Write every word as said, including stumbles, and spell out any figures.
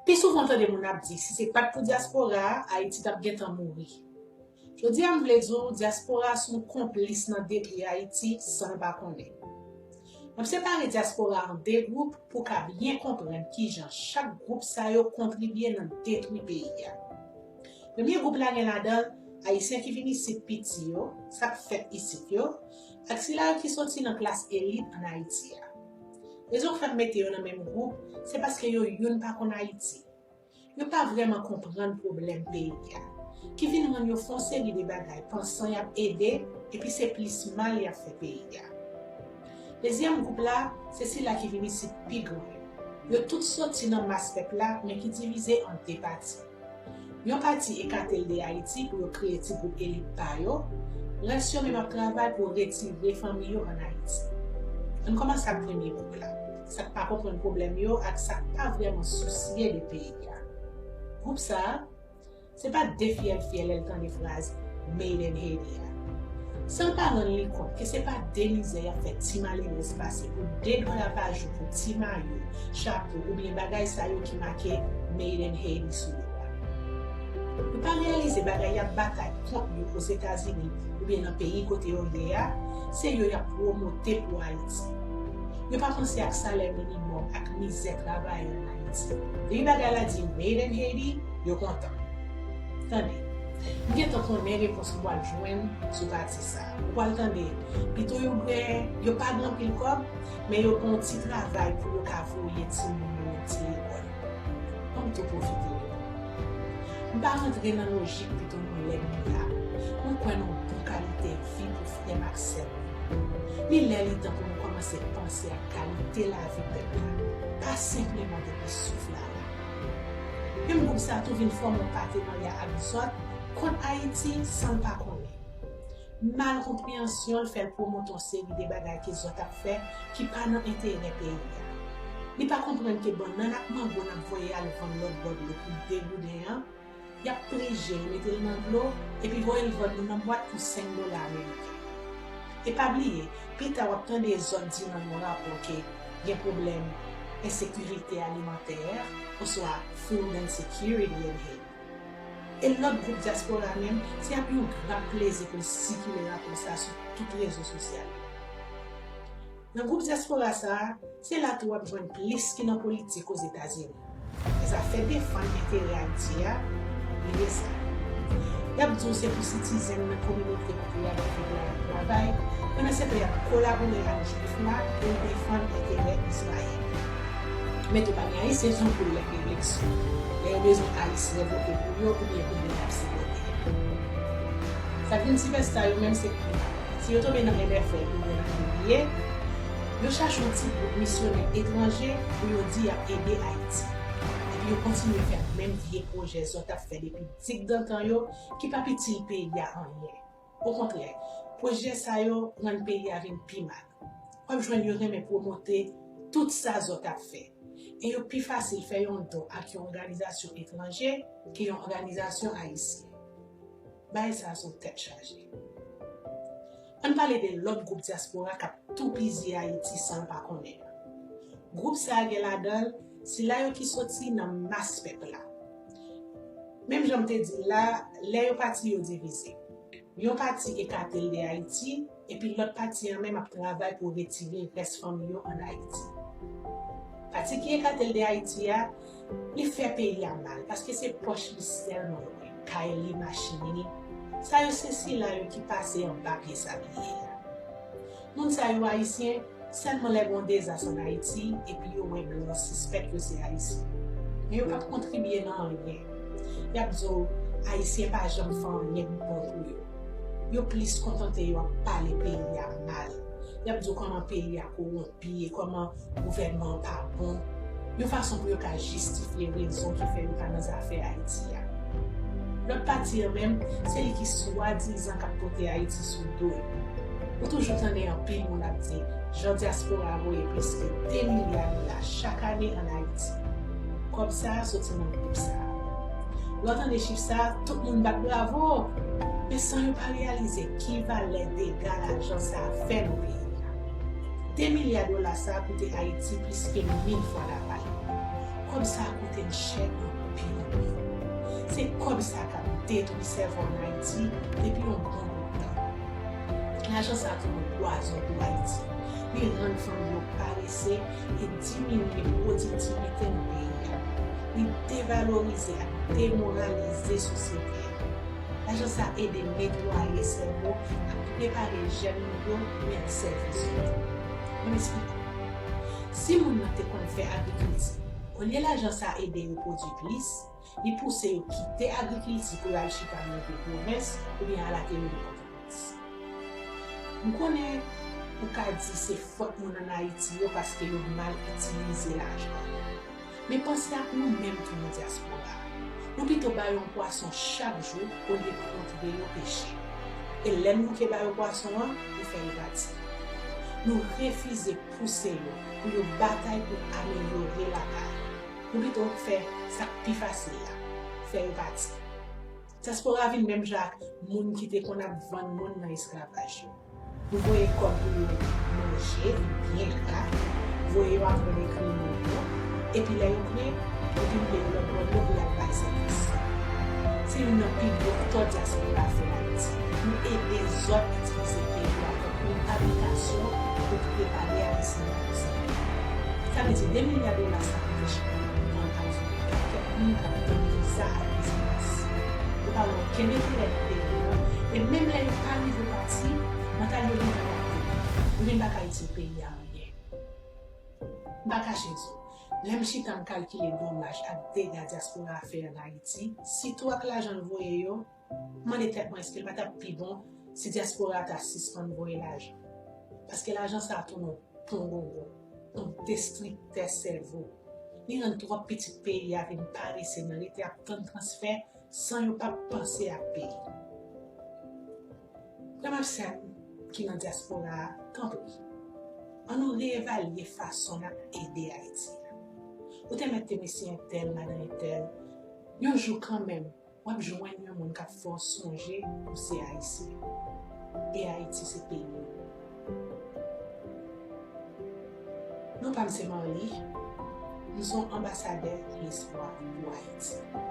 Pi souvan w tande moun ap di, si se pa t pou dyaspora a, Ayiti t ap gentan mouri. Jodi a, m vle di w, dyaspora a se yon konplis nan detwi Ayiti san l pa konnen. M ap separe dyaspora a an de gwoup pou w ka byen konprann kijan chak gwoup sa yo kontribye nan detwi peyi a. Premye gwoup la gen ladan l Ayisyen ki vin isit piti yo, sa k fèt isit yo, ak sila yo ki soti nan klas elit ann Ayiti a. Rezon k fè m mete yo nan menm gwoup, se paske yo youn pa konn Ayiti. Yo pa vrèman konprann pwoblèm peyi a, ki vin rann yo fè yon seri de bagay pansan y ap ede, epi se plis mal y ap fè peyi a. Dezyèm gwoup la, se sila ki vin isit pi gran yo. Yo tout soti nan mas pèp la, men ki divize an de pati. Yon pati ekate l de Ayiti pou yo kreye ti gwoup elit pa yo, rès yo menm ap travay pou retire fanmi yo ann Ayiti. Ann kòmanse ak premye gwoup la, sa k pa konprann pwoblèm yo ak sa k pa vrèman sousye de peyi a. Gwoup sa a, se pa de fyèl fyèl lè l tande fraz Made in Haiti a. San l pa rann li kont ke se pa de mizè y ap fè ti malerèz pase pou de dola pa jou pou ti mayo, chapo oubyen bagay sa yo ki make Made in Haiti sou yo a. Yo pa reyalize bagay y ap batay kont yo Ozetazini oubyen nan peyi kote yo ye a, se yo y ap pwomote pou Ayiti. Yo pa panse ak salè minimòm ak mizè travayè ann Ayiti. Depi bagay la di Made in Haiti, yo kontan. Tande, m gentan konnen repons ou pral jwenn sou pati sa a. Ou pral tande, pito yo bwè, yo pa gen anpil kòb, men yo gen yon ti travay pou yo ka voye timoun yo nan ti lekòl. Ban m tou pwofite reponn. M pa rantre nan lojik pito nou lèd nou la. Mwen kwè nan yon bon kalite vi pou frè m ak sè m yo. Li lè li tan pou nou kòmanse panse ak kalite lavi pèp la, pa senpleman depi souf la la. Menm gwoup sa a tou vin fòme yon patenarya ak zòt kont Ayiti san l pa konnen. Mal konpreyansyon l fè l pwomote yon seri de bagay ke zòt ap fè ki pa nan enterè peyi a. Li pa konprann ke bannann ak mango n ap voye al vann lòt bò dlo pou de gouden an, y ap prije l, mete l nan dlo, epi voye l vann nou nan bwat pou senk dola ameriken. E pa bliye, pita w ap tande zòt di nan yon rapò ke gen pwoblèm ensekirite alimantè, oswa food insecurity in Haiti. E lòt gwoup dyaspora menm, se ap yon grap plezi pou l sikile rapò sa sou tout rezo sosyal yo. Nan gwoup dyaspora sa a, se la tou w ap jwenn plis ki nan politik Ozetazini. Nan zafè defann enterè Ayiti a, bliye sa. Y ap di w se pou sitizen nan kominote kote y abite la y ap travay, pandansetan y ap kolabore ak Jwif la pou l defann enterè Izrayèl. Men tou pa gen Ayisyen tankou l lè gen eleksyon, lè yo bezwen Ayisyen vote pou yo oubyen pou moun y ap sipòte. Sa k vin sipèsta yo menm se kou. Si yo tonbe nan N F L oubyen nan N B A, yo chache yon ti gwoup misyonè etranje pou yo di y ap ede Ayiti. Epi yo kontinye fè menm vye pwojè zòt ap fè depi digdantan yo ki p ap itil peyi a anyen. Okontrè, pwojè sa yo rann peyi a vin pi mal. W ap jwenn yo renmen pwomote tout sa zòt ap fè. E yo pi fasil fè yon don ak yon òganizasyon etranje ke yon òganizasyon ayisyen. Bagay sa a se yon tèt chaje. Ann pale de lòt gwoup dyaspora k ap toupizi Ayiti san l pa konnen an. Gwoup sa a gen ladan l sila yo ki soti nan mas pèp la. Menm jan m te di l la, lè yo pati yo divize. Yon pati ekate l de Ayiti, epi lòt pati an menm ap travay pou retire rès fanmi yo ann Ayiti. Pati ki ekate l de Ayiti a, li fè peyi a mal, paske se pòch li sèlman yo wè, kay li, machin li. Sa yo se sila yo ki pase anba pye sabliye a. Moun sa yo ayisyen, sèlman lè gen yon dezas ann Ayiti, epi yo wè blan sispèk yo se ayisyen. Men yo p ap kontribye nan anyen. Y ap di w, ayisyen pa janm fè anyen k bon pou yo. Yo plis kontante yo ap pale peyi a mal. Y ap di w kòman peyi a kowonpi e kòman gouvènman an pa bon, yon fason pou yo ka jistifye rezon ki fè yo pa nan zafè Ayiti a. Lòt pati an menm, se li ki swadizan k ap pote Ayiti sou do yo. Ou toujou tande anpil moun ap di, jan dyaspora a voye plis ke de milya dola chak ane ann Ayiti. Kòb sa a soti nan gwoup sa a. Lè w tande chif sa a, tout moun bat bravo, men san yo pa reyalize ki valè dega lajan sa a fè nan peyi a. De milya dola sa a koute Ayiti plis ke mil fwa lapal. Kòb sa a koute Chè anpil. Se kòb sa k ap detwi sèvo ann Ayiti depi yon bon bout tan. Lajan sa tounen pwazon pou Ayiti. Li rann fanmi yo parese e diminye pwodiktivite nan peyi a. Li devalorize ak demoralize sosyete a. Lajan sa ede netwaye sèvo ak prepare jèn nou yo pou y al sèvi zòt. Ann eksplike. Si moun nan te konn fè agrikilti, olye lajan sa ede yo pwodui plis, li pouse yo kite agrikilti pou y al chita nan vil pwovens oubyen al ateri nan Pòtoprens. M konnen ou ka di se fòt moun ann Ayiti yo paske yo mal itilize lajan. Men panse ak nou menm ki nan dyaspora a. Nou pito ba yo yon pwason chak jou olye nou montre yo peche. E lè n bouke ba yo pwason an, nou fè yo pati. Nou refize pouse yo pou yo batay pou amelyore lakay. Nou pito fè sa k pi fasil la, fè yo pati. Dyaspora vin menm jan ak moun ki te konn ap vann moun nan esklavaj yo. Nou voye kòb pou yo manje byen gra, voye yo aprann ekri non yo, epi lè yo pre, nou vin peye lòt moun yo pou y al bay sèvis. Se youn nan pi gwo tò dyaspora fè Ayiti. Nou ede zòt itilize peyi a tankou yon aplikasyon pou prepare Ayisyen yo pou sa. Sa vle di de milya dola sa ki te chita nan bank Ayiti, gen kèk moun k ap tann viza ak rezidans. Yo pa wè okenn enterè nan peyi a, e menm lè yo pa rive pati, mantal yo gentan adapte. Yo vin pa ka itil peyi a anyen. M pa kache di w, lè m chita m kalkile domaj ak dega dyaspora a fè ann Ayiti, sitou ak lajan l voye yo, m mande tèt mwen èske l pa t ap pi bon si dyaspora a ta sispann voye lajan. Paske lajan sa a tounen yon pongongon, yon destriktè sèvo. Li rann twòp pitit peyi a vin parese nan rete ap tann transfè san yo p ap panse ak peyi. Frè m ak sè m ki nan dyaspora a, tanpri, ann nou reevalye fason n ap ede Ayiti a. Ou te mèt te mesye entèl, madan entèl, yon jou kanmenm, w ap jwenn yon moun k ap fè w sonje ou se Ayisyen. E Ayiti se peyi w. Non pa m se Marly, m se yon anbasadè lespwa pou Ayiti.